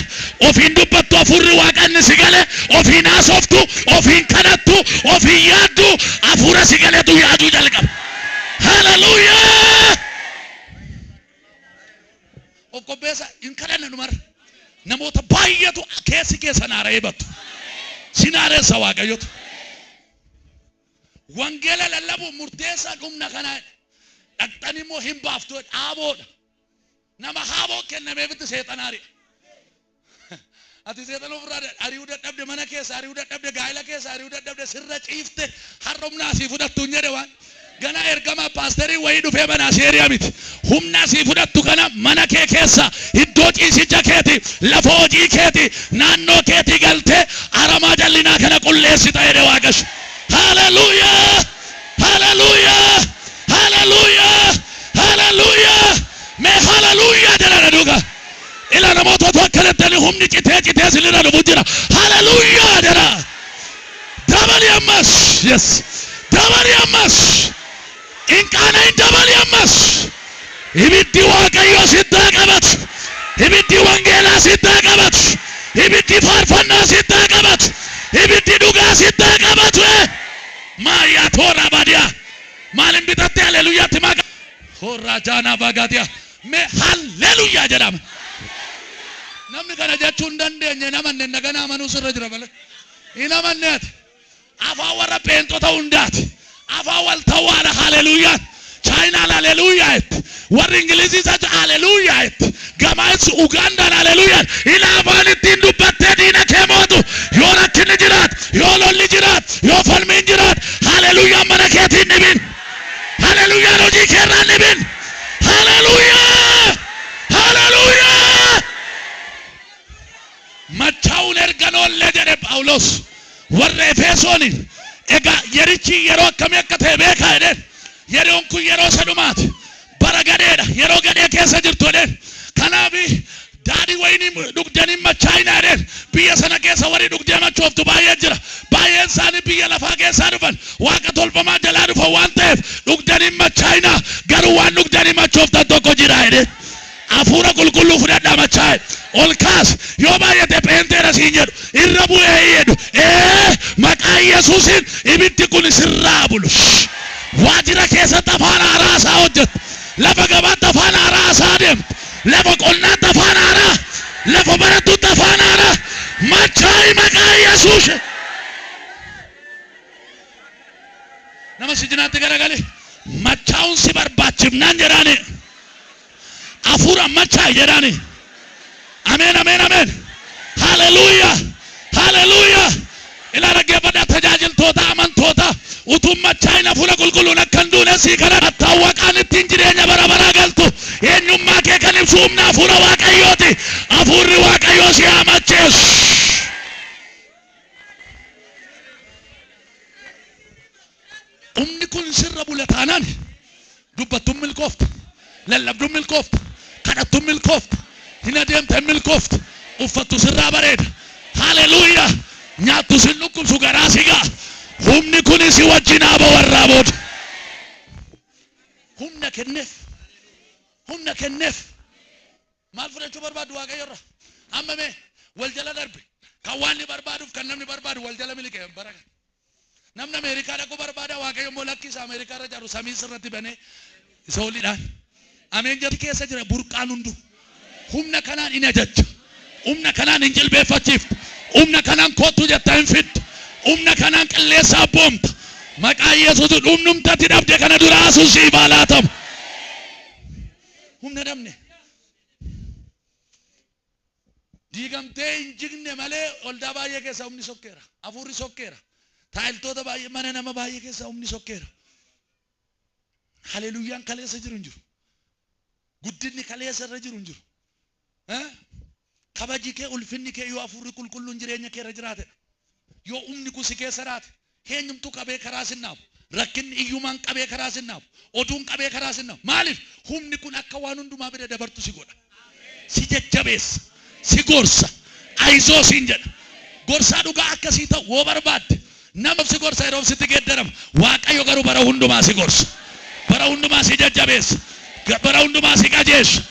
ofiin dubbattu hafuurri Waaqa inni si gale ofiin haasoftu ofiin kadhattu ofiin yaaddu hafuura si galetu yaaduu jalqaba. Haleluuyaa! Of qopheessa hin kadhanna dhumarra. Namoota baay'eetu keessi keessa naara'ee battu. Si naareessa Waaqayyotu. Wangeela lallabuun murteessaan humna kanaa. Dhaqxanii immoo hin baaftu dhaaboodha. Nama haaboon kennameefitti seexana ari'a. Ati seexana ofirraa ari'uu dadhabde mana keessa ari'uu dadhabde gaa'ela keessa ari'uu dadhabde sirra ciifte har'a humna asii fudhattu hin jedhe waan. Ganaa ergamaa paasterii wayii dhufee manaa si ari'a miti. Humna asii fudhattu kana mana kee keessa iddoo ciisicha keeti lafa hojii keeti naannoo keetii galtee aramaa jallinaa kana qulleessita jedhe Waaqayyo. Haleluuyaa! Haleluuyaa! Haleluuyaa! Haleluuyaa! Mee haleluuyaa jedha na duukaa. Ila namoota otoo akkana jettanii humni citee citee isinirra dhufu jira. Haleluuyaa jedha. Dabali ammas. Yes. Dabali ammas. Hin qaana'in dabali ammas. Ibiddi Waaqayyoo sitti haa qabatu. Ibiddi wangeelaa sitti haa qabatu. Ibiddi faarfannaa sitti haa qabatu. Ibiddi dhugaa sitti haa qabatu. Maayaa toora baadiyaa. Maalin bitatte haleluyaatti maaqa. Horraa jaanaa baagaatiyaa. Mee haleluyaa jedhama. Namni kana jechuu hin dandeenye hin amanne dagana amanuu sirra jira malee. Hin amanne ati. Afaan warra pheenxota hundaati. Afaan wal tawaadha haleluyyaan. Chaayinaan haleluyaa jetti. Warri Ingilizii isa haleluyaa jetti. Gamaayis Ugaandaan haleluyaa. Ila afaan ittiin dubbattee diina kee mootu. Yoo rakkinni jiraat, yoo lolli jiraat, yoo falmiin jiraat, haleluyyaan mana keetiin dhibin. Haleluyyaan hojii keerraan dhibin. Haleluyaa! Haleluyaa! Machaa'uun erga hin oolle jedhe Phaawulos warra Efesooniin. Egaa yerichi yeroo akkamii akka ta'e beekaa jedheen. Yeroon kun yeroo isa dhumaati. Bara gadheedha. Yeroo gadhee keessa jirtu jedheen. Kanaaf daadhii wayinii dhugdanii hin machaa'inaa jedheen. Biyya sana keessa warri dhugdee machooftu baay'ee jira. Baay'een isaanii biyya lafaa keessaa dhufan. Waaqa tolfamaa jalaa dhufan waan ta'eef dhugdanii hin machaa'inaa. Garuu waan dhugdanii machooftan tokko jira jedheen. Hafuura qulqulluu fudhadhaa machaa'e. Ol kaas. Yoo baay'ate pheenxeedha siin jedhu. Irra bu'ee jedhu. Ee maqaa Yesuusiin ibiddi kun sirraa bulu. Waajjira keessatti afaan haaraa isaa hojjettu. Lafa gabaatti afaan haaraa isaa deemtu. Lafa qonnaatti afaan haaraa. Lafa barattutti afaan haaraa. Machaa'i maqaa Yesuus. Nama si jinaatti garagali. Machaa'uun si barbaachifnaan jedhaani. Hafuura machaa'i jedhaani. Ameen ameen ameen. Haleluuyaa haleluuyaa. Ilaa dhaggeeffadhaa tajaajiltoota amantoota utuu machaa'in hafuura qulqulluun akka hin duune sii kana attaawwaqaan ittiin jireenya bara baraa galtu eenyummaa kee kan ibsu humna hafuura Waaqayyooti. Hafuurri Waaqayyoo si haa macheessu. Humni kun sirra bula taanaan dubbattuun milkoofta, lallabduun milkoofta, kadhattuun milkoofta. Hin adeemta hin milkoofta. Uffattu sirraa bareeda. Haleluuyaa. Nyaattu sin dhukkubsu garaa si ga'a. Humni kun si wajjin haa ba'u har'aa booda. Humna kenneef. Humna kenneef. Maal fudhachuu barbaaddu Waaqayyo irraa? Amma mee wal jala darbe. Kan waan barbaaduuf kan namni barbaadu wal jala miliqe bara kana. Namni Ameerikaa dhaquu barbaada, Waaqayyo immoo lakki isa Ameerikaa irra jiru samii sirratti banee isa oliidhaan. Ameen jedhu keessa jira burqaan hundu. Humna kanaan in ajajja. Humna kanaan hin jilbeeffachiiftu. Humna kanaan kottu jetta hin fiddu. Humna kanaan qilleensa abboomta. Maqaa Yesuusiin humnumtatti dhabde kana duraa sun siif haa laatamu. Humna dhabne. Diigamtee hin jigne malee waldaa baay'ee keessaa humni sokkeera. Hafuurri sokkeera. Taayiltoota baay'ee mana nama baay'ee keessaa humni sokkeera. Haleluyyaan kaleessa jiru hin jiru. Guddinni kaleessa irra jiru hin jiru. Kabaji kee ulfinni kee yoo hafuurri qulqulluun jireenya kee irra jiraatedha. Yoo humni kun si keessa jiraate eenyumtuu qabee karaa sin dhaabu. Rakkinni iyyumaan qabee karaa sin dhaabu. Oduun qabee karaa sin dhaabu. Maaliif? Humni kun akka waan hundumaa bira dabartu si godha. Si jajjabeessa. Si gorsa. Ayizoo siin jedha. Gorsaa dhugaa akkasii ta'u yoo barbaadde nama si gorsa yeroo sitti geeddarama. Waaqayyo garuu bara hundumaa si gorsa. Bara hundumaa si jajjabeessa. Bara hundumaa si qajeelcha.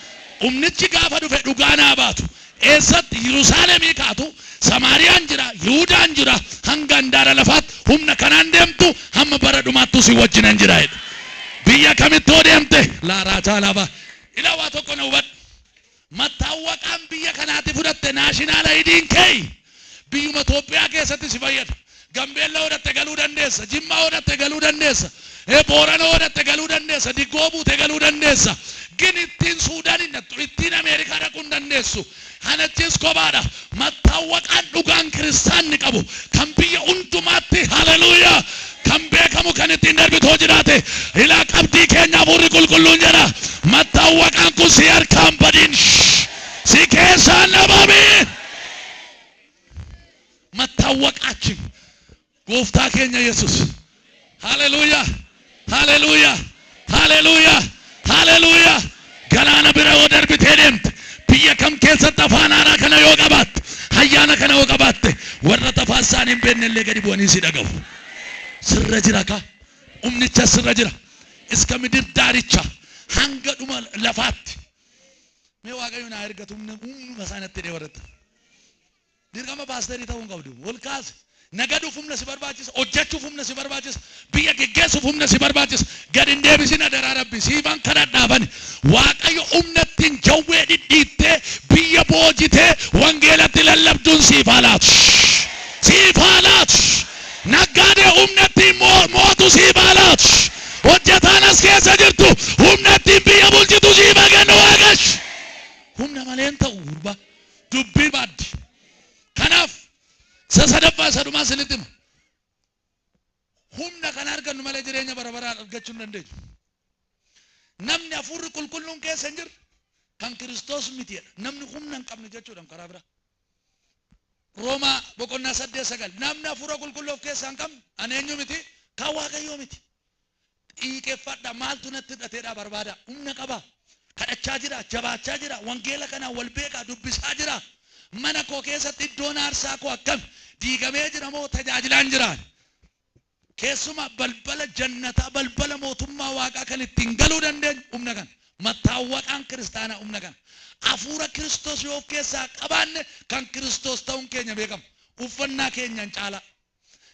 Humnichi gaafa dhufe dhugaa naa baatu. Eessatti? Yerusaalemii kaatu, Samaariyaan jira, Yihuudaan jira, hanga handaara lafaatti humna kanaan deemtu hamma bara dhumaattuu si wajjinan jira jedhe. Biyya kamitti yoo deemte laaraa caalaa Ilaa waa tokko na hubadhu. Mattaawwaqaan biyya kanaati fudhatte national IDn kee biyyuma Itoophiyaa keessatti si fayyada. Gambeella hodhatte galuu dandeessa. Jimmaa hodhatte galuu dandeessa. Boorana hodhatte galuu dandeessa. Diggoo buute galuu dandeessa. Gin ittiin Suudaan hin dhattu. Ittiin Ameerikaa dhaquu hin dandeessu. Kanachis kophaadha. Mattaawwaqaan dhugaan kiristaanni qabu kan biyya hundumaatti haleluuyaa kan beekamu kan ittiin darbitoo jiraate ilaa qabdii keenya hafuurri qulqulluun jedha. Mattaawwaqaan kun si harkaan badiin si keessaan dhabami. Mattaawwaqaaችን gooftaa keenya Yesus. Haleluuyaa! Haleluuyaa! Haleluuyaa! Haleluuyaa! Galaana bira yoo darbitee deemte biyya kam keessatti afaan haaraa kana yoo qabaatte ayyaana kana yoo qabaatte warra afaan isaanii hin beekne illee gadi bu'anii si dhaga'u. Sirra jira ka humnicha sirra jira. Iska midir daaricha hanga dhuma lafaatti. Mee Waaqayyo naa ergatu humnuma isaa natti hidhee warratti. Dirqama paasterii ta'uu hin qabdu. Wal kaase. Nagaduuf humna si barbaachisa. Hojjechuuf humna si barbaachisa. Biyya geggeessuuf humna si barbaachisa. Gad hin deebisin adaraa Rabbi. Siifan kadhadhaafani. Waaqayyo humna ittiin jawwee dhidhiittee biyya boojitee wangeelatti lallabduun siif haa laatu. Siif haa laatu. Naggaadee humna ittiin mootu siif haa laatu. Hojjetaan as keessa jirtu humna ittiin biyya bulchitu siif haa kennu Waaqayyo. Humna malee hin ta'u gurbaa. Dubbii baaddi. Kanaaf isa sadaffaa isa dhumaa isinitti hima. Humna kana argannu malee jireenya bara baraa argachuu hin dandeenyu. Namni hafuurri qulqulluun keessa hin jirre kan Kiristoos miti jedha. Namni humna hin qabne jechuudha karaa biraa. Roomaa boqonnaa 8:9 namni hafuura qulqulluu of keessaa hin qabne ani eenyu miti kan Waaqayyoo miti. Xiiqeffadha maaltu natti hidhateedha barbaada. Humna qaba. Kadhachaa jira, jabaachaa jira, wangeela kanaan wal beekaa dubbisaa jira. Mana koo keessatti iddoon aarsaa koo akkam diigamee jira moo tajaajilaan jiraan? Keessumaa balbala jannataa, balbala mootummaa waaqaa kan ittiin galuu dandeenyu humna kana. Mattaawwaqaan kiristaanaa humna kana. Hafuura Kiristoos yoo of keessaa qabaanne kan Kiristoos ta'uun keenya beekama. Uffannaa keenyaan caalaa.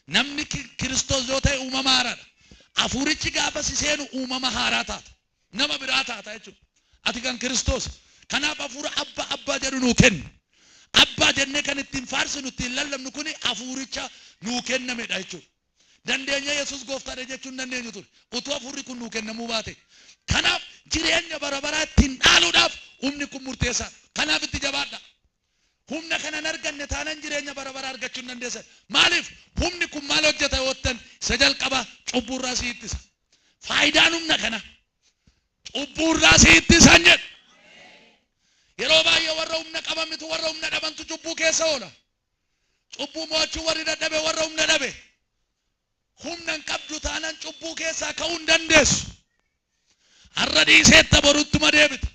Namni Kiristoos yoo ta'e uumama haaraadha. Hafuurichi gaafa si seenu uumama haaraa taata. Nama biraa taata jechuudha. Ati kan Kiristoos. Kanaaf hafuura abbaa abbaa jedhu nuu kenni. Abbaa jennee kan ittiin faarsinu ittiin lallabnu kuni hafuuricha nuu kennamedha jechuudha. Dandeenya Yesuus gooftaadha jechuu hin dandeenyu ture. Utuu hafuurri kun nuu kennamuu baate. Kanaaf jireenya bara baraa ittiin dhaaluudhaaf humni kun murteessaadha. Kanaaf itti jabaadha. Humna kana hin arganne taanan jireenya bara baraa argachuu hin dandeessan. Maaliif? Humni kun maal hojjeta yoo jettan isa jalqaba cubbuurraa si ittisa. Faayidaan humna kana cubbuurraa si ittisan jedha. Yeroo baay'ee warra humna qaban miti warra humna dhabantu cubbuu keessa oola. Cubbuu mo'achuu warri dadhabe warra humna dhabe. Humna hin qabdu taanan cubbuu keessaa ka'uu hin dandeessu. Har'a dhiiseetta boruttuma deebita.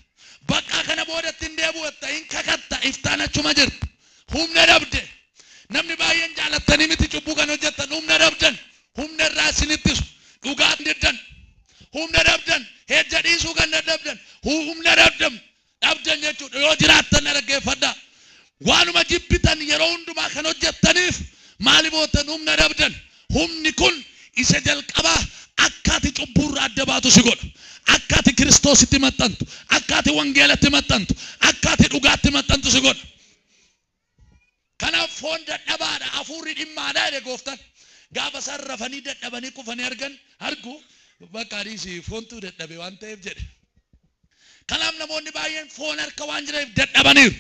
Bakka kana boodatti hin deebi'u jetta hin kakatta. Dhugaan achuma jirti. Humna dhabde. Namni baay'een jaalattanii miti cubbuu kan hojjettan, humna dhabdan. Humna irraa isin ittisu. Dhugaa diddan. Humna dhabdan. Hejja dhiisuu kan dadhabdan. Humna dhabdan. Dhabdan jechuudha. Yoo jiraattan na dhaggeeffadhaa. Waanuma jibbitan yeroo hundumaa kan hojjettaniif maaliif ooltan? Humna dhabdan. Humni kun isa jalqabaa akka ati cubbuurraa adda baatu si godha. Akka ati Kiristoositti maxxantu, akka ati wangeelatti maxxantu, akka ati dhugaatti maxxantu si godha. Kanaaf foon dadhabaadha, hafuurri dhimmaadha jedhe gooftaan. Gaafa isaan rafanii dadhabanii kufanii argan argu, bakka dhiisi, foontu dadhabe waan ta'eef jedhe. Kanaaf namoonni baay'een foon harka waan jiraniif dadhabaniiru.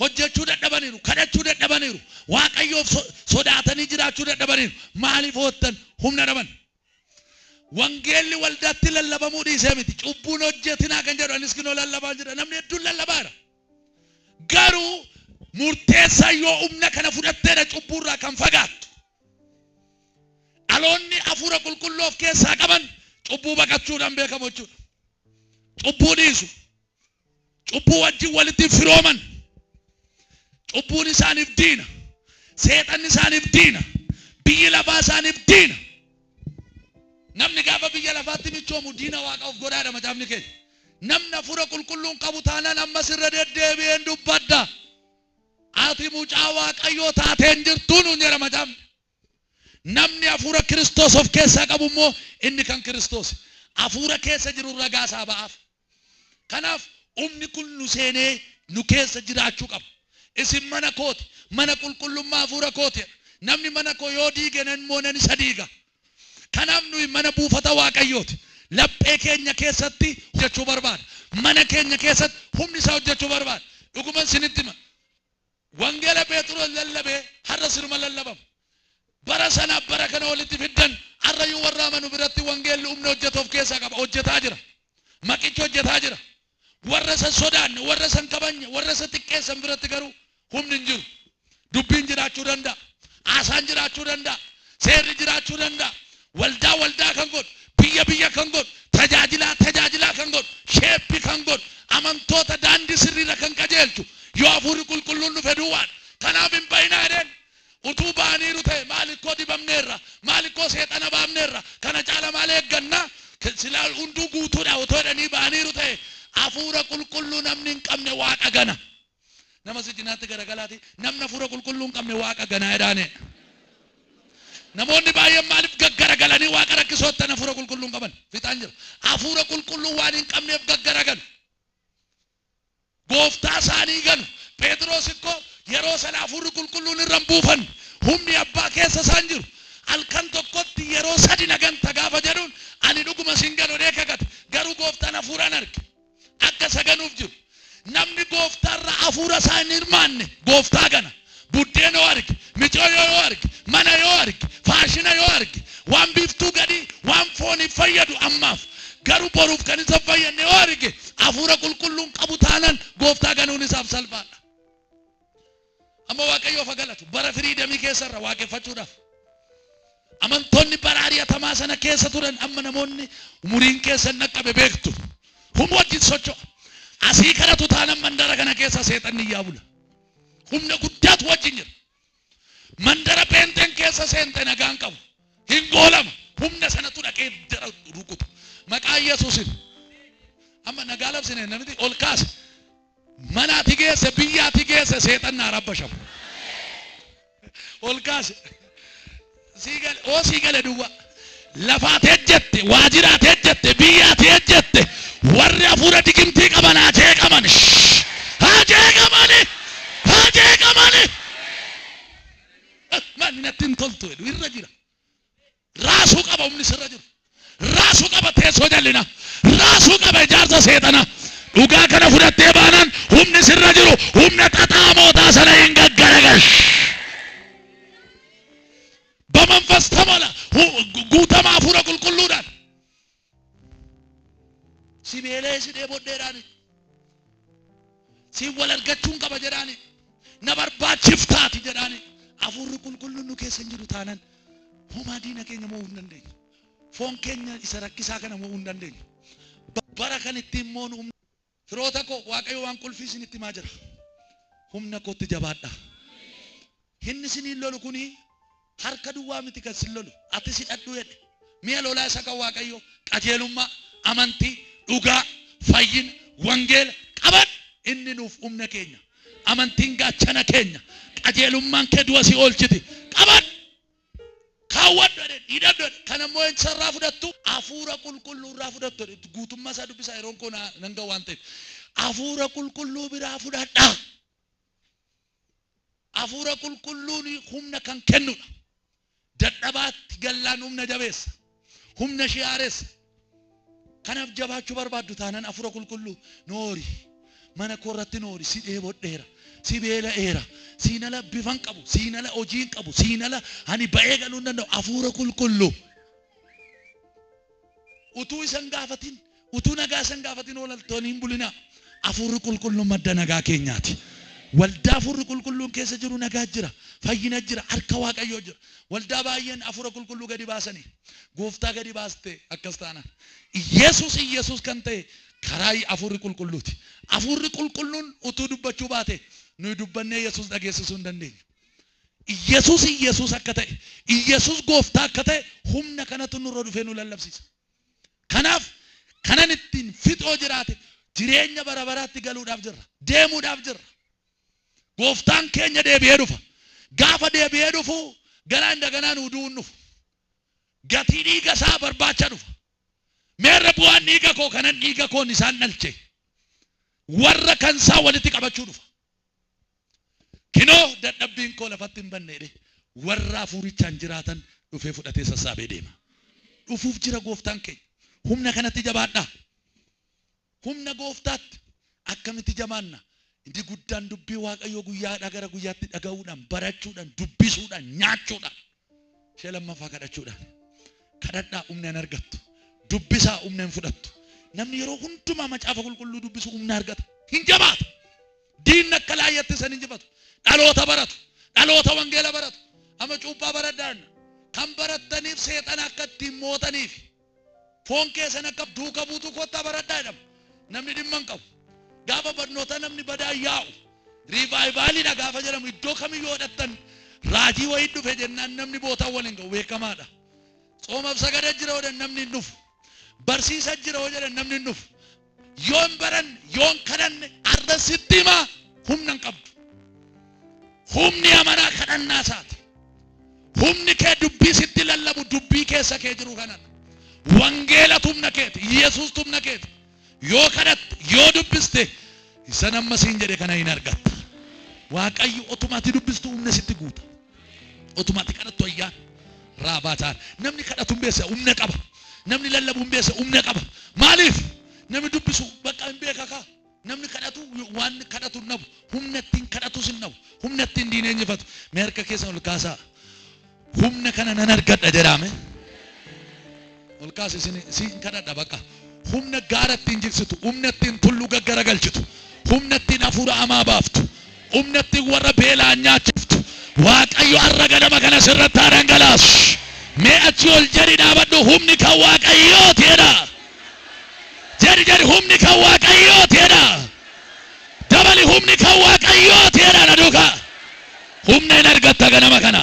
Hojjechuu dadhabaniiru, kadhachuu dadhabaniiru, Waaqayyoof sodaatanii jiraachuu dadhabaniiru. Maaliif hoottan? Humna dhaban. Wangeelli waldaatti lallabamuu dhiisee miti. Cubbuun hojjetinaa kan jedhu anis kinoo lallabaa jira. Namni hedduun lallabaara. Garuu murteessaa yoo humna kana fudhatteedha cubbuurraa kan fagaattu. Dhaloonni hafuura qulqulluu of keessaa qaban cubbuu baqachuudhaan beekamu jechuudha. Cubbuu dhiisu. Cubbuu wajjin walitti firooman. Cubbuun isaaniif diina. Seexanni isaaniif diina. Biyyi lafaa isaaniif diina. Namni gaafa biyya lafaatti michoomu diina Waaqa of godhaadha macaafni keenya. Namni hafuura qulqulluun qabu taanaan ammas irra deddeebi'een dubbadda. Ati mucaa Waaqayyoo taateen jirtuu nuun jedha macaafni. Namni hafuura Kiristoos of keessaa qabu immoo inni kan Kiristoos. Hafuura keessa jiru ragaa isaa ba'aaf. Kanaaf humni kun nu seenee nu keessa jiraachuu qaba. Isin mana kooti, mana qulqullummaa hafuura kooti. Namni mana koo yoo diige nan immoo nan isa diiga. Kanaaf nuyi mana buufata Waaqayyooti. Laphee keenya keessatti hojjechuu barbaada. Mana keenya keessatti humni isaa hojjechuu barbaada. Dhuguman isinitti hima. Wangeela Phexros lallabee har'a sirma lallabamu. Bara sanaaf bara kana walitti fiddan, har'ayyuu warra amanu biratti wangeelli humna hojjetu of keessaa qaba. Hojjetaa jira. Maqichi hojjetaa jira. Warra isa sodaanne, warra isa hin kabajne, warra isa xiqqeessan biratti garuu humni hin jiru. Dubbiin jiraachuu danda'a. Haasaan jiraachuu danda'a. Seerri jiraachuu danda'a. Waldaa waldaa kan godhu, biyya biyya kan godhu, tajaajilaa tajaajilaa kan godhu, shape kan godhu, amantoota daandii sirriirra kan qajeelchu yoo hafuurri qulqulluun dhufe duwwaadha. Kanaaf hin bayinaa jedheen. Utuu ba'aniiru ta'e, maalikkoo dibamneerra, maalikkoo seexana baafneerra, kana caala maal eeggannaa, silaa hunduu guutuudha otoo jedhanii ba'aniiru ta'e, hafuura qulqulluu namni hin qabne Waaqa gana. Nama si cinaatti garagalaati, namni hafuura qulqulluu hin qabne Waaqa ganaa jedhaane. Namoonni baay'een maaliif gaggaragalanii Waaqa rakkisoottan? Hafuura qulqulluu hin qaban. Fixaan jira. Hafuura qulqulluu waan hin qabneef gaggaragalu. Gooftaa isaanii ganu. Phexros ikkoo yeroo sana hafuurri qulqulluun irra hin buufanne. Humni abbaa keessa isaan jiru. Halkan tokkotti yeroo sadi na ganta gaafa jedhuun, ani dhuguma sin ganu jedhee kakate. Garuu gooftaan hafuuraan arge. Akka isa ganuuf jiru. Namni gooftaarra hafuura isaa hin hirmaanne gooftaa gana. Buddeen yoo arge, micoo yoo arge, mana yoo arge, faashina yoo arge, waan biiftuu gadii, waan fooniif fayyadu ammaaf, garuu boruuf kan isa fayyadne yoo arge, hafuura qulqulluun qabu taanaan gooftaa ganuun isaaf salphaadha. Amma Waaqayyoof haa galatu, bara freedom keessarra waaqeffachuudhaaf. Amantoonni bara ari'atamaa sana keessa turan, amma namoonni umuriin keessan dhaqqabe beektu. Humna wajjin socho'a. Asii kadhatu taanaan mandara kana keessa seexanni iyyaa bula. Humna guddaatu wajjin jira. Mandara pheenxeen keessa seente nagaan qabu. Hin goolama. Humna sanatu dhaqee jara rukuta. Maqaa Yesuusin. Amma nagaa labsine namni ol kaase. Mana ati geesse, biyya ati geesse seexanni haa rabbashamu. Ol kaase. Sii gale, oo sii gale duwwaa. Lafa ati ejjette, waajjira ati ejjette, biyya ati ejjette, warri hafuura digimtii qaban haa jeeqaman. Shh! Haa jeeqamani! Haa jeeqamani! Manni natti hin toltu jedhu irra jira. Raasuu qaba humni sirra jiru. Raasuu qaba teessoo jal'ina. Raasuu qaba ijaarsa seexana. Dhugaa kana fudhattee baanaan humni sirra jiru humna xaxaa mootaa sana hin gaggaragash. በመንፈስ ተሞላ፣ guutama hafuura qulqulluudhaan. Si beelee si dheebodheedhaani. Si wal argachuun qaba jedhaani. Na barbaachiftaati jedhaani. Hafuurri qulqulluun nu keessa hin jiru taanaan homaa diina keenya mo'uu hin dandeenyu. Foon keenya isa rakkisaa kana mo'uu hin dandeenyu. Bara kan ittiin moonu humna. Firoota koo, Waaqayyo waan qulfii isinitti himaa jira. Humna kootti jabaadhaa. Inni isiniin lolu kuni harka duwwaa miti kan sin lolu. Atis hidhadhu jedhe. Mi'a lolaa isa kan Waaqayyoo qajeelummaa, amantii, dhugaa, fayyina, wangeela qabadhu. Inni nuuf humna keenya. Amantiin gaachana keenya. Qajeelummaan kee du'a si oolchiti. Qabadhu. Kaawwadhu jedhe, hidhadhu jedhe. Kana immoo eessarraa fudhattu? Hafuura qulqulluu irraa fudhattu jedhe. Guutummaa isaa dubbisaa yeroon koo nan ga'u waan ta'eef. Hafuura qulqulluu biraa fudhadhaa. Hafuura qulqulluun humna kan kennudha. Dadhabaatti gallaan humna jabeessa. Humna ishee haaressa. Kanaaf jabaachuu barbaaddu taanaan hafuura qulqulluu noori. Mana koo irratti noori. Si dheebodheera. Si beela'eera. Siin ala bifan qabu. Siin ala hojii hin qabu. Siin ala ani ba'ee galuu hin danda'u. Hafuura qulqulluu. Utuu isa hin gaafatin, utuu nagaa isa hin gaafatin oolaltoonni hin bulinaa. Hafuurri qulqulluun madda nagaa keenyaati. Waldaa hafuurri qulqulluun keessa jiru nagaa jira, fayyina jira, harka Waaqayyoo jira. Waldaa baay'een hafuura qulqulluu gadi baasanii, gooftaa gadi baaste akkas taanaan. Iyesuus Iyesuus kan ta'e karaa hafuurri qulqulluuti. Hafuurri qulqulluun utuu dubbachuu baate nuyi dubbannee Yesuus dhageessisuu hin dandeenyu. Iyesuus Iyesuus akka ta'e, Iyesuus gooftaa akka ta'e humna kanatu nurra dhufee nu lallabsiisa. Kanaaf kanan ittiin fixoo jiraate jireenya bara baraatti galuudhaaf jirra. Deemuudhaaf jirra. Gooftaan keenya deebi'ee dhufa. Gaafa deebi'ee dhufu ganaa indaganaa nuu du'uun dhufu. Gatii dhiiga isaa barbaacha dhufa. Meerre bu'aan dhiiga koo kanan dhiiga koon isaan dhalche. Warra kan isaa walitti qabachuu dhufa. Kinoo dadhabbiin koo lafatti hin banne jedhee warra hafuurichaan jiraatan dhufee fudhatee sassaabee deema. Dhufuuf jira gooftaan keenya. Humna kanatti jabaadhaa. Humna gooftaatti akkamitti jabaanna? Inni guddaan dubbii Waaqayyoo guyyaadhaa gara guyyaatti dhaga'uudhaan, barachuudhaan, dubbisuudhaan, nyaachuudhaan. Ishee lammaffaa kadhachuudhaan. Kadhadhaa humna hin argattu. Dubbisaa humna hin fudhattu. Namni yeroo hundumaa macaafa qulqulluu dubbisu humna argata. Hin jabaata. Diinni akka laayyatti isan injifatu. Dhaloota baratu. Dhaloota wangeela baratu. Amma cuuphaa baradhaan kan barattaniif seexana akka ittiin mootaniif. Foon keessan akka duuka buutuu kottaa baradhaa jedhama. Namni dhimma hin qabu. Gaafa barnoota namni badaa yaa'u. Riivaayivaaliidha gaafa jedhamu iddoo kamiyyuu hodhattan raajii wayii dhufe jennaan namni bootaan wal hin ga'u beekamaadha. Tsoomaaf sagada jira yoo jedhan namni hin dhufu. Barsiisa jira yoo jedhan namni hin dhufu. Yoo hin baranne, yoo hin kadhanne arra sitti himaa humna hin qabdu. Humni amanaa kadhannaa isaati. Humni kee dubbii sitti lallabu dubbii keessa kee jiru kanadha. Wangeelatu humna keeti. Yesuustu humna keeti. Yoo kadhatte, yoo dubbiste isan amma siin jedhe kana hin argatta. Waaqayyo otuma ati dubbistu humna sitti guuta. Otuma ati kadhattu ayyaan raabaataan. Namni kadhatu hin beessa humna qaba. Namni lallabu hin beessa humna qaba. Maaliif? Namni dubbisu bakka hin beeka kaa. Namni kadhatu waan kadhatu hin dhabu. Humna ittiin kadhatus hin dhabu. Humna ittiin diina injifatu. Mee harka keessan ol kaasaa. Humna kana nan argadha jedhaame. Ol kaasi isin siin kadhadha bakka. Humna gaara ittiin jigsitu, humna ittiin tulluu gaggaragalchitu, humna ittiin hafuura hamaa baaftu, humna ittiin warra beela'an nyaachiftu. Waaqayyo har'a ganama kana sirratti haa dhangalaasu. Mee achi ol jedhi dhaabadhu humni kan Waaqayyooti jedha. Jedhi jedhi humni kan Waaqayyooti jedha. Dabali humni kan Waaqayyooti jedha na duukaa. Humna hin argatta ganama kana.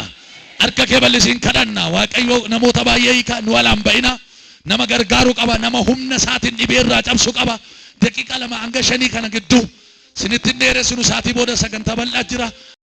Harka kee bal'isiin kadhanna. Waaqayyo namoota baay'ee hiika nu alaan ba'ina. Nama gargaaru qaba. Nama humna isaatiin dhibee irraa cabsu qaba. Daqiiqaa 2 hanga 5 kana gidduu sinitti hin dheeressinu saatii booda sagantaa bal'aa jira.